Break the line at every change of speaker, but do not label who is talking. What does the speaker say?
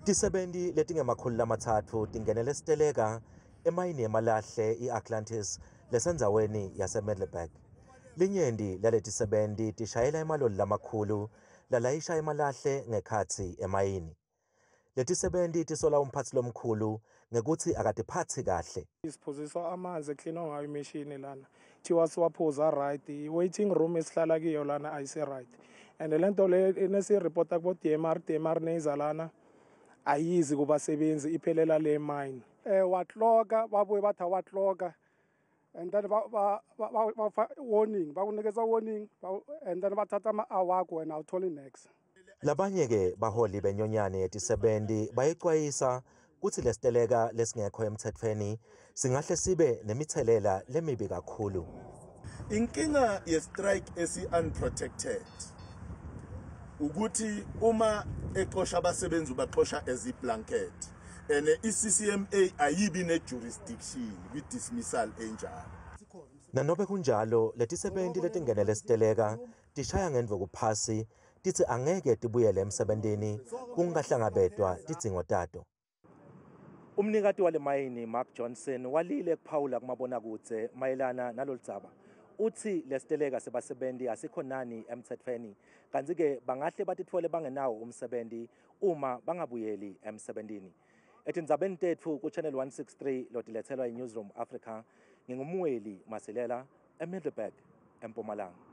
Tisebenti letingema-300 tingenele siteleka emayini yemalahle i-Atlantis lesendzaweni yaseMiddelburg. Linyenti laletisebenti tishayela emaloli lamakhulu lalayisha emalahle ngekhatsi emayini. Letisebenti tisola umphatsi lomkhulu ngekutsi akatiphatsi kahle.
Siphuziswa amanzi ekuklinwa ngayo imishini lana, kuthiwa siwaphuza right. I-waiting room esihlala kiyo lana ayisi-right, and le nto le nesiyiripota kubo-DMR, DMR neyiza lana ayizi kubasebenzi, iphelela le mine.
Wa clocka, babuye bathi awa clocka, and then ba warning, bakunikeza warning, and then bathatha ama-hour akho, wena awutholi next.
Labanye-ke baholi benyonyane yetisebenti bayecwayisa kutsi lesiteleka lesingekho emtsetfweni singahle sibe nemithelela lemibi kakhulu.
Inkinga ye-strike esi-unprotected ukuthi uma exosha abasebenzi ubaxosha as i-blanket, and i-CCMA ayibi ne-jurisdiction kwi-dismissal enjalo.
Nanobe kunjalo, letisebenti letingenele siteleka tishaya ngendvuku phasi, titsi angeke tibuyele emsebentini kungahlangabetwa tidzingo tato. Umnikati wale mayini Mark Johnson walile kuphawula kumabonakudze mayelana naloludzaba. Utsi lesiteleka sebasebenti asikho nani emtsetfweni, kantsi-ke bangahle batitfole bangenawo umsebenti uma bangabuyeli emsebentini. Etindzabeni tetfu ku-Channel 163 lotiletselwa yi-Newsroom Africa, nginguMweli Masilela eMiddelburg, eMpumalanga.